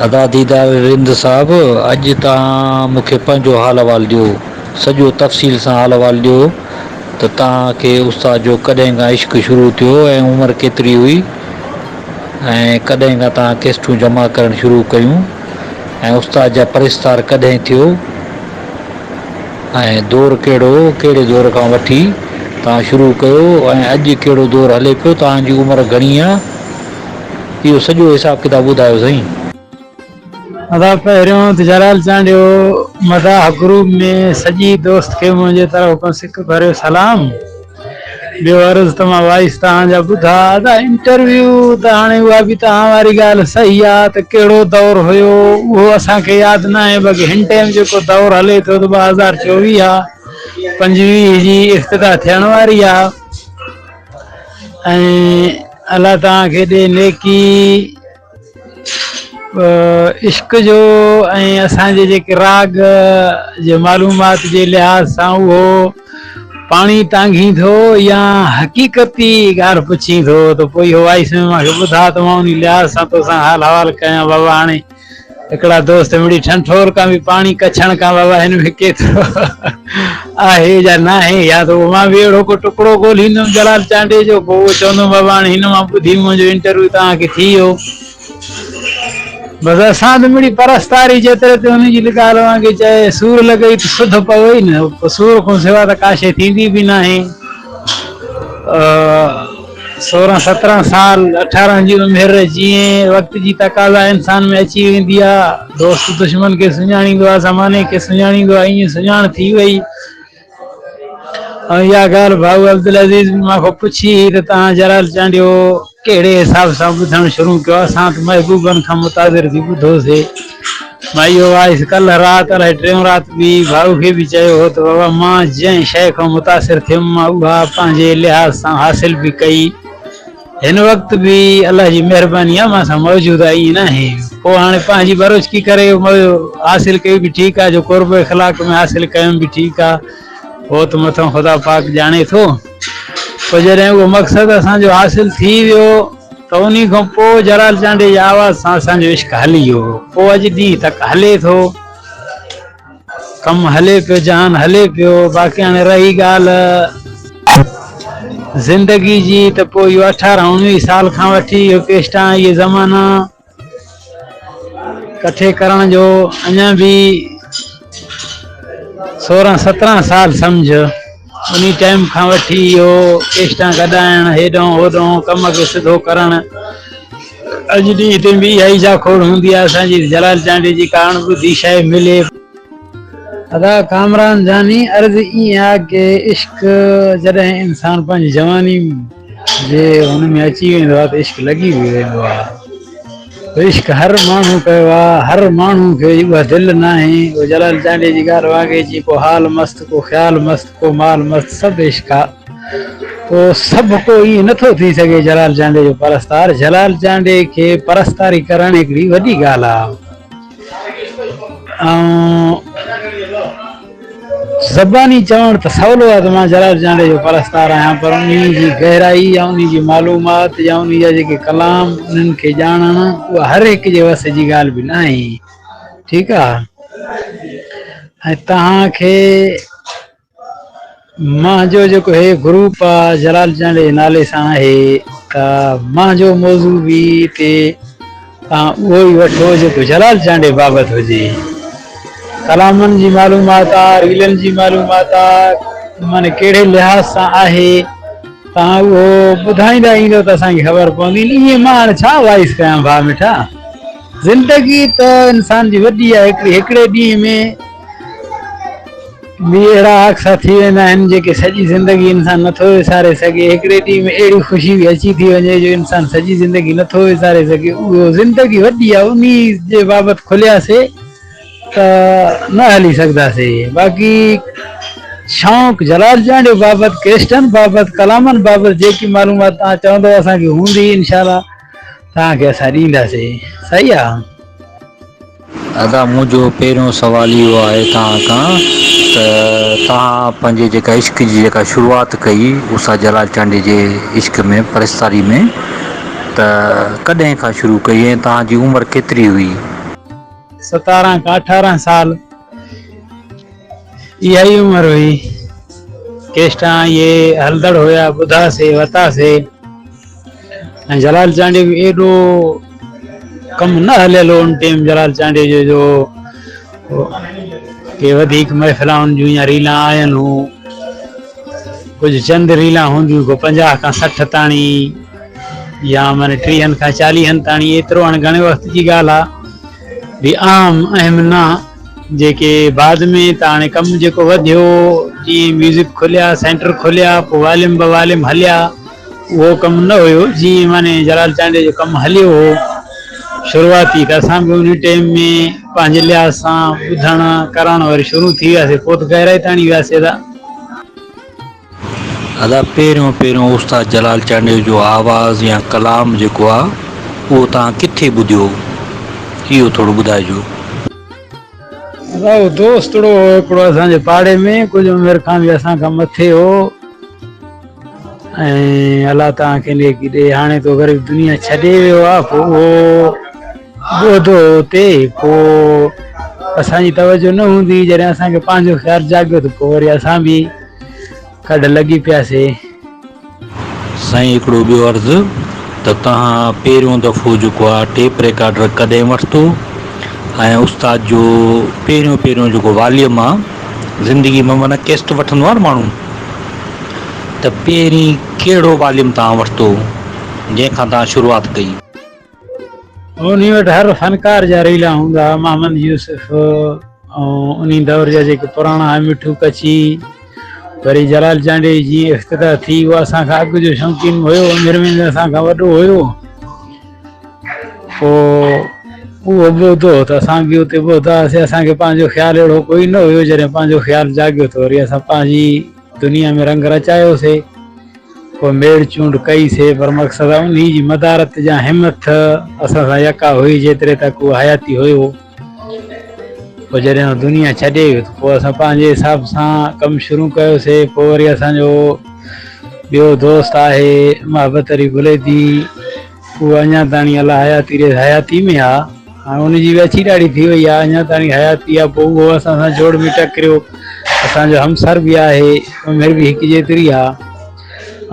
ادا ديدار رند صاحب اڄ توهان مون کي پنهنجو حال احوال ڏيو سڄو تفصيل سان حال احوال ڏيو ته توهان کي استاد جو ڪڏهن کان عشق شروع ٿيو ۽ عمر ڪيتري هئي ۽ ڪڏهن کان توهان ڪيسٽون جمع ڪرڻ شروع ڪيون ۽ استاد جا پرستار ڪڏهن ٿيو ۽ دور ڪهڙو هو ڪهڙي دور کان وٺي توهان شروع ڪيو ۽ اڄ ڪهڙو دور هلي پيو توهان جي عمر گهڻي آ اهو سڄو حساب ڪتاب ٻڌايو سائين. ادا پهريون ته جلال چانڊيو مداح گروپ ۾ سڄي دوست کي منهنجي طرف کان سڪ ڀريو سلام ٻيو عرض ته مان وائس توهان جا ٻڌا ادا انٽرويو ته هاڻي اها به توهان واري ڳالهه صحيح آ ته ڪهڙو دور هيو اهو اسان کي ياد ناهي باقي هن ٽائيم جيڪو دور هلي ٿو ته 2024 آ 25 جي افتتاح ٿيڻ واري آ ۽ الله توهان کي ڏي نيڪي عشق جو ۽ اسان جي جيڪي راڳ جي معلومات جي لحاظ سان اهو پاڻي تانگهين ٿو يا حقيقتي ڳالهه پڇين ٿو ته پوء اهو وائس ۾ مانکي ٻڌاء ته مان انهي لحاظ سان توسان حال احوال ڪيان بابا هاڻي هڪڙا دوست مڙئي ٺنٺور کان به پاڻي ڪڇڻ کان بابا هن ۾ ڪيترو آهي يا ناهي يا ته مان به اهڙو ڪو ٽڪڙو ڳولهيندم جلال چانڊيي جو پوء اهو چوندم بابا هاڻي هن مان ٻڌي منهنجو انٽرويو توهان کي ٿي ويو. بس اسان ته مڙئي پرستاري جيتري تي ان جي ڳالهه وانگي چئي سور لڳئي ته سڌ پوي نه پوء سور کان سوا ته ڪا شيء ٿيندي به ناهي. 16 17 سال 18 جي عمر جيئن وقت جي تقاضا انسان ۾ اچي ويندي آ دوست دشمن کي سڃاڻيندو آ زماني کي سڃاڻيندو آ ائين سڃاڻ ٿي وئي ۽ اها ڳالهه ڀائو عبدالعزيز به مان کان پڇي هئي ته توهان جلال چانڊيو ڪهڙي حساب سان ٻڌڻ شروع ڪيو اسان ته محبوبن کان متاثر ٿي ٻڌوسي مان اهو وائس ڪلهه رات الائي ٽيون رات به ڀائو کي به چيو هو ته بابا مان جنهن شيء کان متاثر ٿيم مان اها پنهنجي لحاظ سان حاصل به ڪئي هن وقت به الله جي مهرباني آهي مان سان موجود آهي ائين ناهي پوء هاڻي پنهنجي ٻروچڪي ڪري حاصل ڪئي به ٺيڪ آهي جو قرب اخلاق ۾ حاصل ڪيم به ٺيڪ آهي اهو ته مٿان خدا پاڪ ڄاڻي ٿو پوء جڏهن اهو مقصد اسان جو حاصل ٿي ويو ته انهي کان پوء جلال چانڊيي جي آواز سان اسان جو عشق هلي ويو. پوء اڄ ڏينهن تڪ هلي ٿو. ڪم هلي پيو، جهان هلي پيو. باقي هاڻي رهي ڳالهه زندگي جي ته پوء اهو اٺارهن اڻويهه سال کان وٺي اهو ڪيسٽان اهي زمانا ڪٺي ڪرڻ جو اڃا به 16 17 سال سمجهه. انهي ٽائيم کان وٺي اهو ڪيسٽان گڏائڻ، هيڏانهن هوڏانهن ڪم کي سڌو ڪرڻ، اڄ ڏينهن تائين به اها ئي جاکوڙ هوندي آهي اسان جي جلال چانڊيي جي ڪا اڻ ٻڌي شيء ملي. ادا ڪامران جاني عرض ائين آ ڪي عشق جڏهن انسان پنهنجي جواني جي هن ۾ اچي ويندو آ ته عشق لڳي به ويندو آ. عشق هر ماڻهو ڪيو آ، هر ماڻهو کي اها دل ناهي، اهو جلال چانڊيي جي ڳالهه وانگي جي ڪو حال مست، ڪو خيال مست، ڪو مال مست سڀ عشق آ. پوء سڀ ڪو ائين نٿو ٿي سگهي جلال چانڊيي جو پرستار، جلال چانڊيي کي پرستاري ڪرڻ هڪڙي وڏي ڳالهه آ. ۽ زباني چوڻ ته سولو آهي ته مان جلال چانڊيي جو پرستار آهيان پر انهي جي گهرائي يا انهي جي معلومات يا انهي جا جيڪي ڪلام انهن کي ڄاڻڻ اها هر هڪ جي وس جي ڳالهه به ناهي ٺيڪ آهي ۽ توهان کي مانجو جيڪو هي گروپ آ جلال چانڊيي جي نالي سان آهي ته مانجو موضوع به هتي توهان اهو ئي وٺو جيڪو جلال چانڊيي بابت هجي. ڪلامن جي معلومات آ، ريلن جي معلومات آ، معني ڪهڙي لحاظ سان آهي توهان اهو ٻڌائيندا ايندو ته اسان کي خبر پوندي. ائين مان هاڻي ڇا وائس ڪيان ڀاء مٺا. زندگي ته انسان جي وڏي آهي هڪڙي هڪڙي ڏينهن ۾ به اهڙا حادثا ٿي ويندا آهن جيڪي سڄي زندگي انسان نٿو وساري سگهي هڪڙي ڏينهن ۾ اهڙي خوشي به اچي ٿي وڃي جو انسان سڄي زندگي نٿو وساري سگهي اهو زندگي وڏي آهي انهي جي بابت کلياسي ته نه هلي سگهنداسي باقي شوق جلال چانڊيو بابت ڪرسٽن بابت ڪلامن بابت جيڪي معلومات توهان چوندو اسان کي هوندي انشاء الله توهان کي اسان ڏينداسي صحيح آهي. ادا منهنجو پهريون سوال اهو آهي توهان کان ته توهان پنهنجي جيڪا عشق جي جيڪا شروعات ڪئي استاد جلال چانڊيي جي عشق ۾ پرستاري ۾ ته ڪڏهن کان شروع ڪئي ۽ توهان جي عمر ڪيتري هئي؟ ستارهن کان اٺارهن سال اها ئي عمر هئي. ڪيسٽان اهي هلندڙ هيا ٻڌاسي وتاسي ۽ جلال چانڊيو به ايڏو ڪم نه هليل هو ان ٽيم جلال چانڊيو جو جو ڪي وڌيڪ محفلائن جون يا ريلان آيل هون ڪجهه چند ريلان هونديون ڪو 50 کان 60 تاڻي يا معني ٽيهن کان چاليهن تاڻي ايترو هاڻي گهڻي وقت جي ڳالهه آ به عام اهم نه جيڪي بعد ۾ ته هاڻي ڪم جيڪو وڌيو جيئن ميوزڪ کليا سينٽر کليا پوء واليم به واليم هليا اهو ڪم نه هيو جيئن معني جلال چانڊيي جو ڪم هليو هو شروعاتي ته اسان به انهي ٽيم ۾ پنهنجي لحاظ سان ٻڌڻ ڪرڻ وري شروع ٿي وياسي پوء ته گهرائي تاڻي وياسي ادا. ادا پهريون پهريون استاد جلال چانڊيو جو آواز يا ڪلام جيڪو آ اهو توهان ڪٿي ٻڌيو اهو ٿورو ٻڌائجو. ادا اهو دوستڙو هو هڪڙو اسان جي پاڙي ۾ ڪجهه عمر کان به اسان کان مٿي هو ۽ الله توهان کي نيڪي ڏي هاڻي تو غريب دنيا ڇڏي ويو آ پوء اهو ٻڌو هو اتي پوء اسان جي توجه نه هوندي جڏهن اسان کي پنهنجو خيال جاڳيو ته پوء وري اسان به ڪڍ لڳي پياسي. سائين هڪڙو ٻيو عرض ته توهان پهريون دفعو جيڪو آ ٽيپ ريڪارڊر ڪڏهن ورتو ۽ استاد جو پهريون پهريون جيڪو واليم آ زندگي ۾ معنيٰ ڪيسٽ وٺندو آ نه ماڻهو ته پهرين ڪهڙو واليم توهان ورتو جنهن کان توهان شروعات ڪئي. انهي وٽ هر فنڪار جا ريلا هوندا ها محمد يوسف ۽ انهي دور جا جيڪي پراڻا ها مٺو ڪڇي وري جلال چانڊيي جي جيئن افتتاح ٿي اهو اسان کان اڳ جو شوقين هيو عمر ۾ به اسان کان وڏو هيو پوء اهو ٻڌو ته اسان به اتي ٻڌا هئاسين اسان کي پنهنجو خيال اهڙو ڪوئي نه هيو جڏهن پنهنجو خيال جاڳيو ته وري اسان پنهنجي دنيا ۾ رنگ رچايوسي پوء ميڙ چونڊ ڪئي سي پر مقصد انهي جي مدارت جا همٿ اسان سان يڪا هئي جيتري تڪ هو حياتي هيو. پوء جڏهن هو دنيا ڇڏي ويو ته پوء اسان پنهنجي حساب سان ڪم شروع ڪيو سي. پوء وري اسان جو ٻيو دوست آهي محبت علي بليدي اهو اڃا تاڻي الله حياتي ڏيس حياتي ۾ آ. هاڻ ان جي به اڇي ڏاڙهي ٿي وئي آ اڃا تاڻي حياتي آ. پوء اهو اسان سان جوڙ ۾ ٽڪريو اسان جو همسر به آهي عمر به هڪ جيتري آ.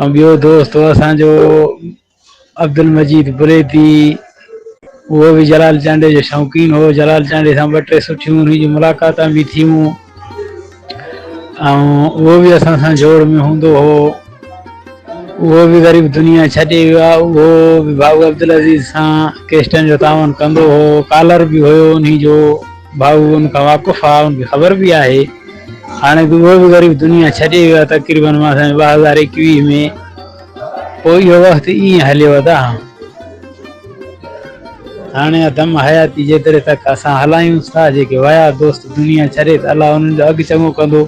۽ ٻيو دوست هو اسان جو عبدالمجيد بليدي اهو به جلال چانڊيي جو شوقين هو. جلال چانڊيي سان ٻه ٽي سٺيون انهي جون ملاقاتان به ٿيون ۽ اهو به اسان سان جوڙ ۾ هوندو هو. اهو به غريب دنيا ڇڏي ويو آهي. اهو به ڀائو عبدالعزيز سان ڪيسٽن جو تعاون ڪندو هو. ڪالر به هيو انهي جو. ڀائو ان کان واقف آهي ان کي خبر به آهي. هاڻي ته اهو به غريب دنيا ڇڏي ويو آهي تقريبن مان سمجهان 2021 ۾. پوء اهو وقت ائين هليو ادا. هاڻي اها دم حياتي جيتري تڪ اسان هلايون ٿا جيڪي ويا دوست دنيا ڇڏي ته الله انهن جو اڳ چڱو ڪندو.